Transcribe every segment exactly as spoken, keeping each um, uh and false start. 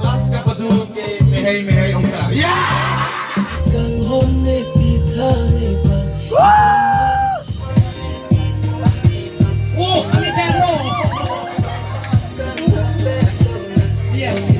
Last kapatu ke mehai mehai ongsa. Ya! Kanghon ne pitha ne pan. Oh, kami channel. Yes.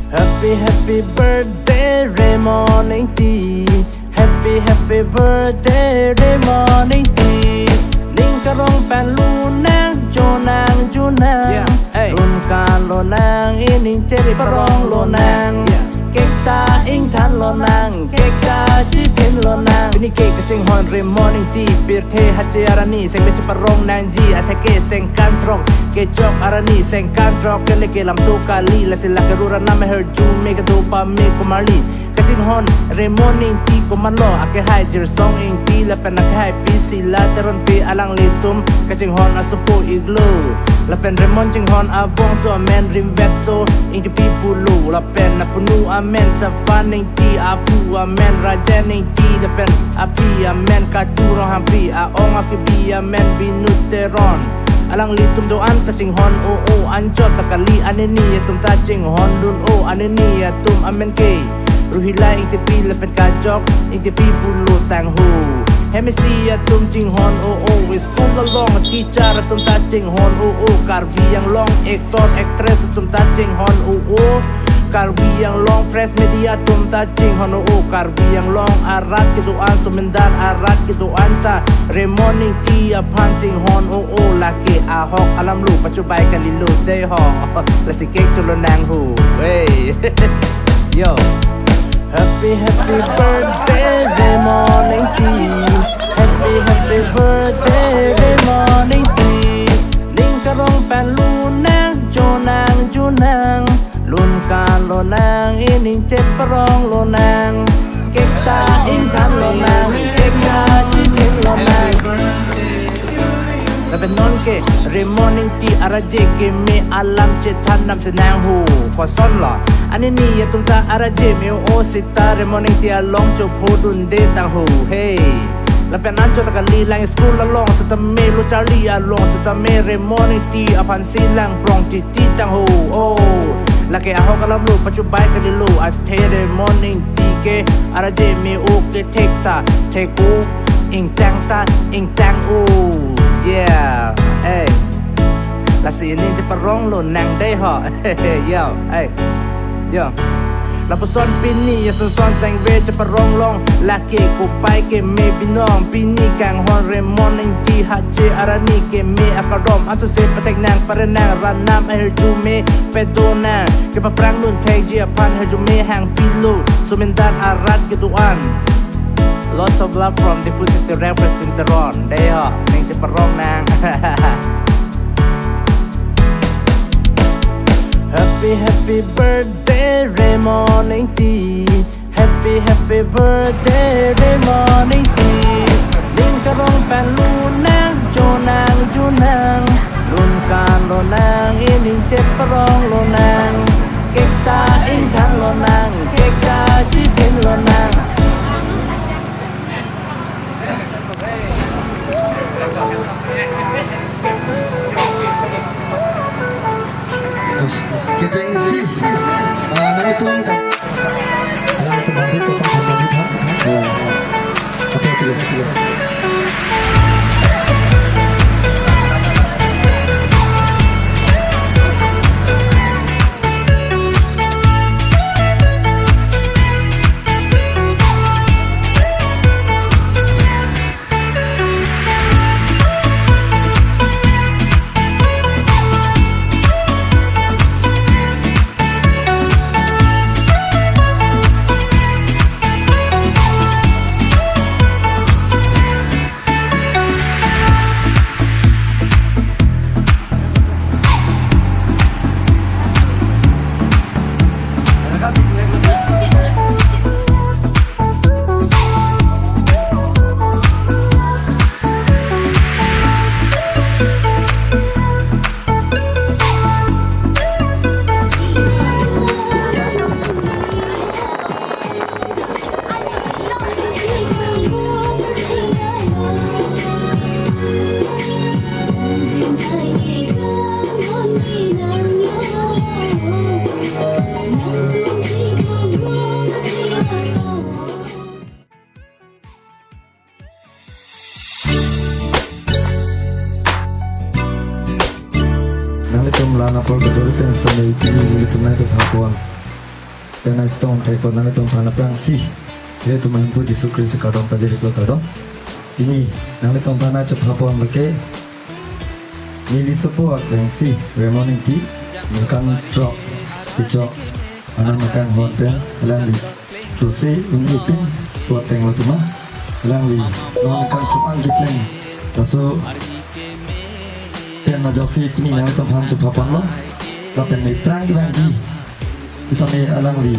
Happy, happy birthday, Raymond Ingti. Happy, happy birthday, Raymond Ingti. Ning karong pen lunang, jonang, junang. Yeah, hey. Lun kan lonang, ining cheri parong lonang. Yeah. Cake ta ingthan lonang, cake ta chipin lonang. Pini ke kachinghon Raymond Ingti, pirthe hache arani, seng beche parong nangji, atheke seng kan throk, kechok arani, seng kan throk, kele ke lamso kali, lasi lake rura nam herju me kedo pame komarli. Kachinghon Raymond Ingti komatlo, akehai Jirsong Ingti lapen akehai Pi Sila Teronpi alanglitum kachinghon asopo iklo. Lapen Raymond chinghon abongso amen Rimvetso Ingtipi pulo. Lapen apunu amen Safan Ingti, apu amen Rajen Ingti, lapen aphi amen Katu Ronghangpi, a-ong akibi amen Binu Teron. Alanglitum do-an kachinghon o-o, anchot ta kali, anini atum ta chinghon dun o, anini atum amen ke Ruhila Ingtipi lapen Kachok Ingtipi pulo tangho. Hemisi atum chinghon o-o, school along teacher atum ta chinghon o-o, Karbi Anglong actor actress atum ta chinghon o-o, Karbi Anglong press media atum ta chinghon o-o, Karbi Anglong arat kedo-an, Sumendar arat kedo-an ta Raymond Ingti aphan chinghon o-o, lake ahok alamlo pachobai kalilo dei ho. Lasi cake cholonang ho. Hey. Yo. Happy, happy birthday, Raymond Ingti. Happy, happy birthday, Raymond Ingti. Ning karong pen lunang, jonang, junang. Lun kan lonang, ining cheri parong lonang. Cake ta ingthan lonang, cake ta chipin lonang. Lapen non ke Raymond Ingti araje keme alam chethan nam senang ho. Kosonlo? Anini atum ta araje me o sita Raymond Ingti along chopho dunde tangho. Hey. Lapen anchot ta kali, lang school along setame, lo charli along setame, Raymond Ingti aphansi lang prong titi tangho. Oh, lake ahok alamlo pachobai kalilo, athe Raymond Ingti ke araje me o kethek ta thek o, ingtang ta ingtang o. Yeah, eh. Lasi ining cheri parong lonang dei ho. Yo, eh. Yo. Lapuson pini ason son seng ve cheri parong long, lake kopai keme binong, pini kanghon Raymond Ingti hache arani keme akardom, anso se pathek nang, pare nang, rat nam ahirjume pedo nang, kepaphrang dun thekji aphan hirjume hangpilo, Sumendar arat kedo-an. Lots of love from Diphu City Rap Fest Sinteron. Dei ho, ning cheri parong nang. Happy, happy birthday, Raymond Ingti. Happy, happy birthday, Raymond Ingti. Ning karong pen lunang, jonang, junang. Lun kan lonang, ining cheri parong lonang. Cake ta ingthan lonang, cake ta chipin lonang. Kechengsi, ah, nangtum ta. Nangtum bangkit ko pang bangkit ha. Oke, oke, oke. Apor kedori pen sampai pini nelitum nangchepha pon. Pen nangchetong thek pon nanglitum aphan aphrangsi ilitum Hemphu Jisu Khristo kardom pajir-iklo, kardom. Pini nanglitum aphan nangchepha pon lake neli sopo aklengsi Raymond Ingti, ningkan throk, kechok, anam akanghon pen alangli sose un-e pen puat tenglo atum, alangli non kangtrup an kepleng laso pen ajoksi pini nanglitum aphan chepha ponlo. Lapen ne prang kevangji sitame alangli,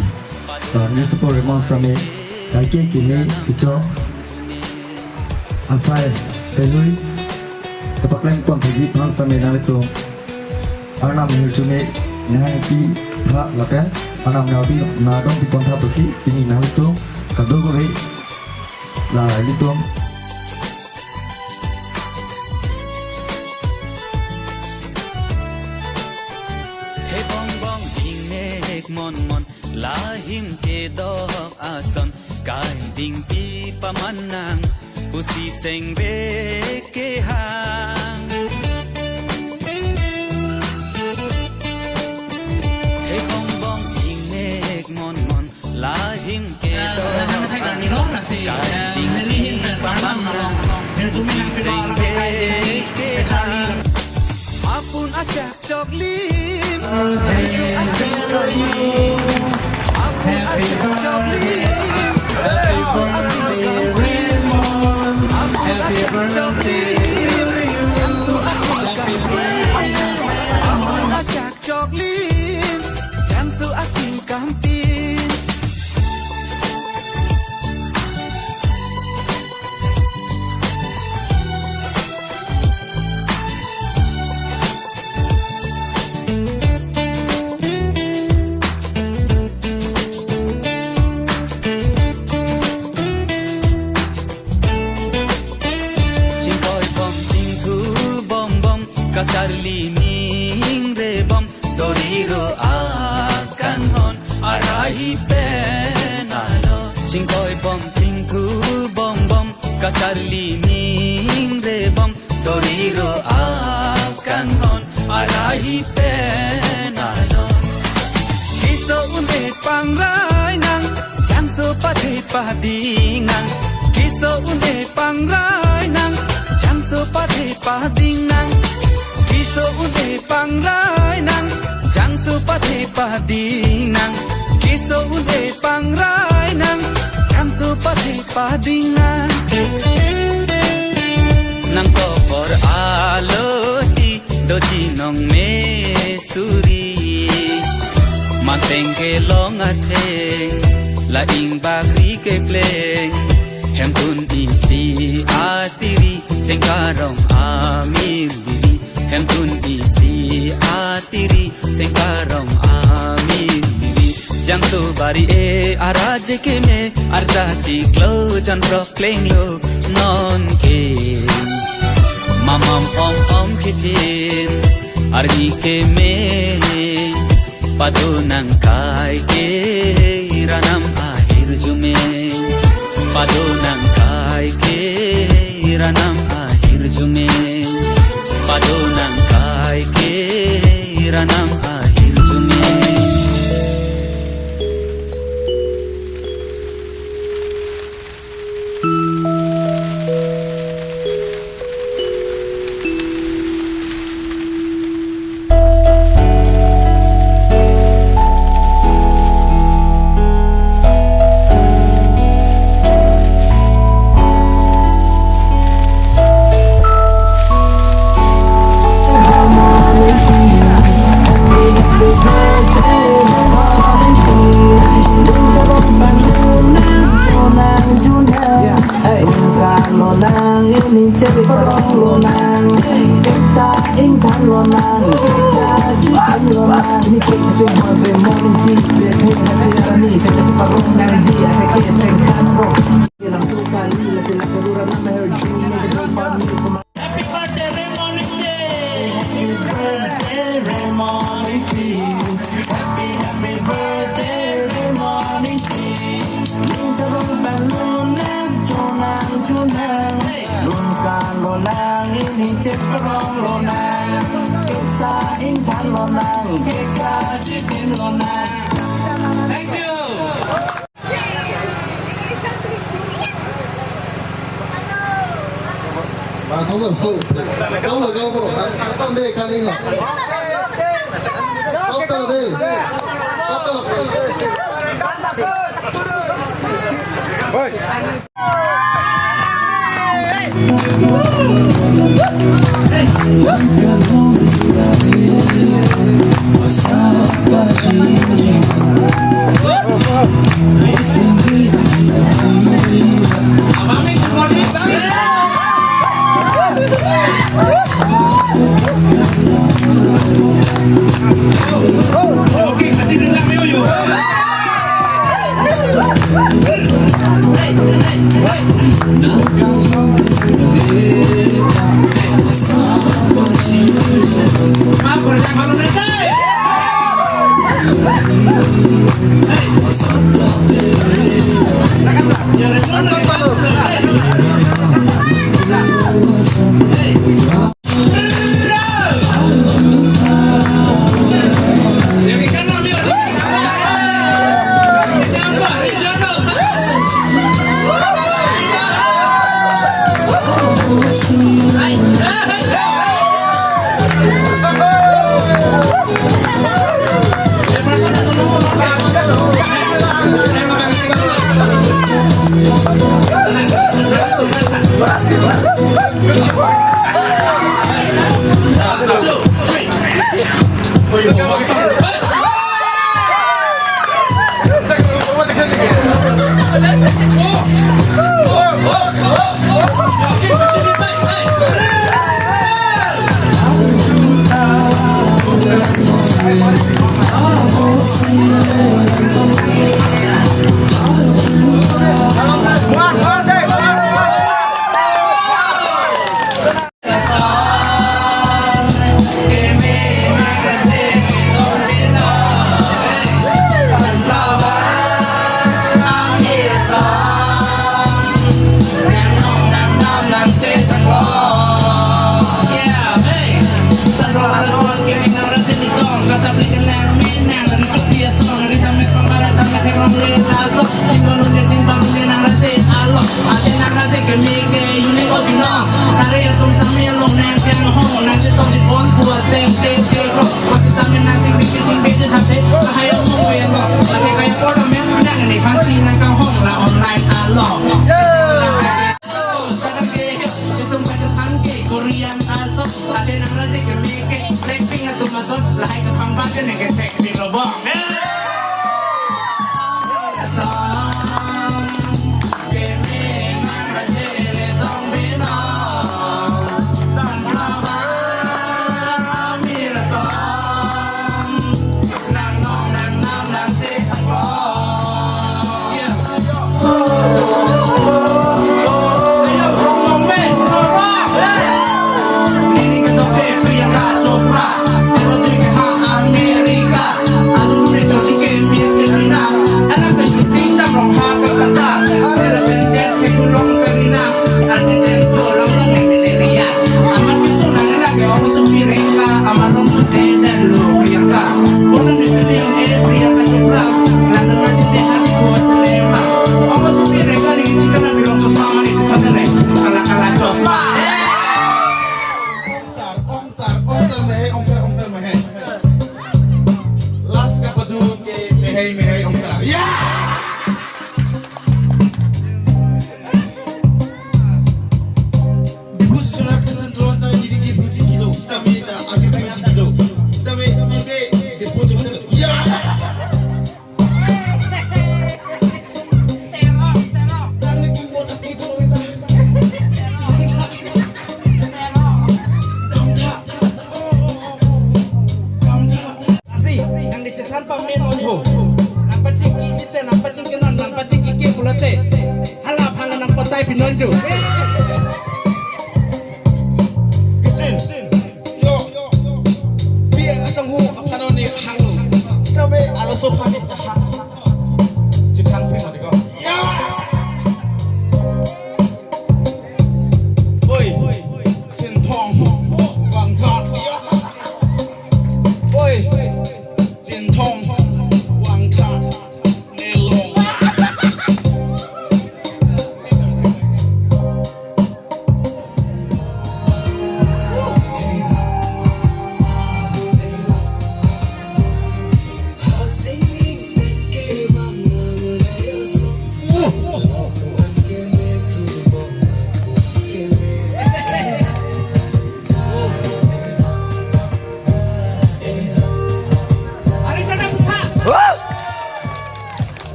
ah, neli sopo Raymond sitame kaike keme kechok asai pelui kepakleng pon thekji aphan sitame nanglitum Arnam ahirjume nangpi tha lapen Arnam nangpi nangdong pi pon tha pusi pini nanglitum kadokave la ilitum He bongbong dingnek monmon, lahim kedok ason, kai dingpi paman nang, pusi sengve kehang. He bongbong dingnek monmon, lahim kedok ason, kai dingpi paman nang, pusi sengve kehang. Apun ajak choklim. Happy birthday to you. Happy birthday, Raymond. Happy birthday to you. Happy birthday. Choklim, changsu aking kampin. Chingkoi bom, chingthu bom bom, kacharli ningre bom, doriro akanghon, arahi pen alo. Chingkoi bom, chingthu bom bom, kacharli ningre bom, doriro akanghon, arahi pen alo. Keso un-e pangrai nang, changsu pathe pading nang. Keso un-e pangrai nang, changsu pathe pading nang. Keso un-e pangrai nang, changsu pathe pading nang. Keso un-e pangrai nang, changsu pathe pading nang. Nang tokor alohi doji nong me suri. Manteng kelong atheng, la ingbakri kepleng. Hemtun isi atiri, sengkarong amir biri. Hemtun isi atiri, sengkarong amir biri. Jangso bari e araje keme, arta chiklo jan throk klenglo nonke. Mamam om om khipin, arni keme. Pado nang kaike, Ranam ahirjume. Pado nang kaike, Ranam ahirjume. Pado nang kaike, Ranam ahirjume. Happy birthday, Raymond Ingti. Happy birthday, Raymond Ingti. Happy, happy birthday, Raymond Ingti. Lun charong pan lun nang chonang chonang. Lun kan lun nang. Ini cek rong lonang, kita intan lonang, kita cipin lonang. Thank you. Korean aso, ate nang rasi keme ke, Blackpink atum aso, lahai kepangbat ke neke cek di lobong.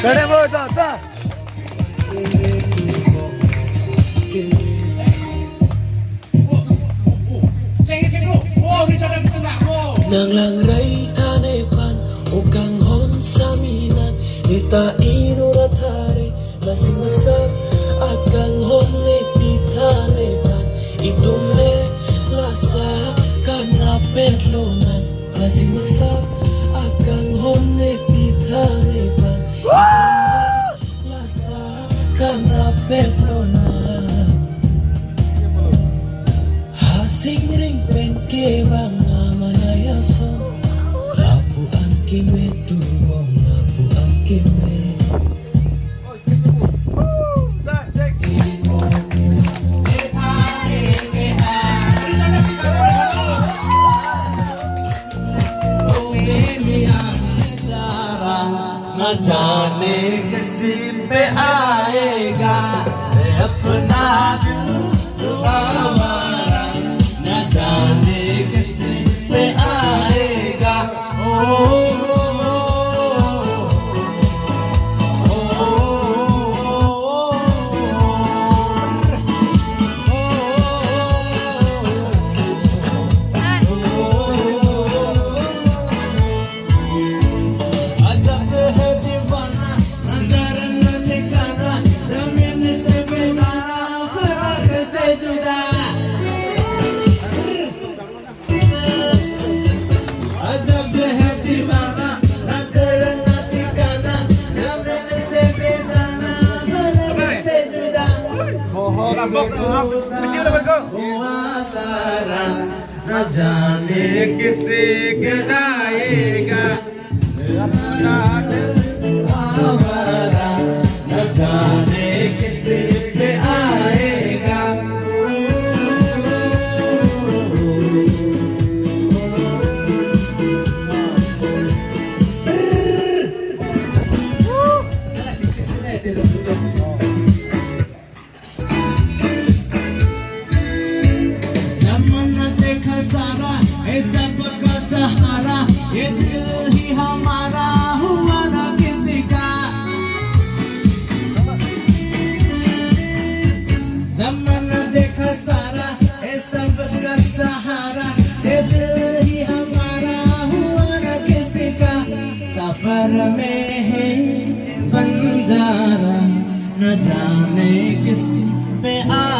Tade bo, ta, ta. Nang lang rai tha nephan, o kanghon sami nang, neta inut athare, lasi masak akanghon nepitha nephan, itum le laso akan rapet lonang, lasi masak akanghon nepitha nephan, itum le laso akan rapet lonang. Hasing ring pen kevang amanai ason, lapu-an keme tubong, lapu-an keme. न जाने किस पे आएगा, ये अपना दिल आवारा, न जाने किस पे आएगा। ओ, ओ, ओ, अजब है दीवाना, अंदर न ठिकाना, जमीन से बेगाना, फलक से जुदा। अजब है दीवाना, अंदर न ठिकाना, जमीन से बेगाना, फलक से जुदा। हुआ तारा, न जाने किसे गिराएगा। आवारा, न जाने किसे पे आएगा। जमाना देखा सारा, ये सबका सहारा, ये दिल ही हमारा हुआ ना किसी का। जमाना देखा सारा, ये सबका सहारा, ये दिल ही हमारा हुआ ना किसी का। सफर में है बंजारा, न जाने किस पे आ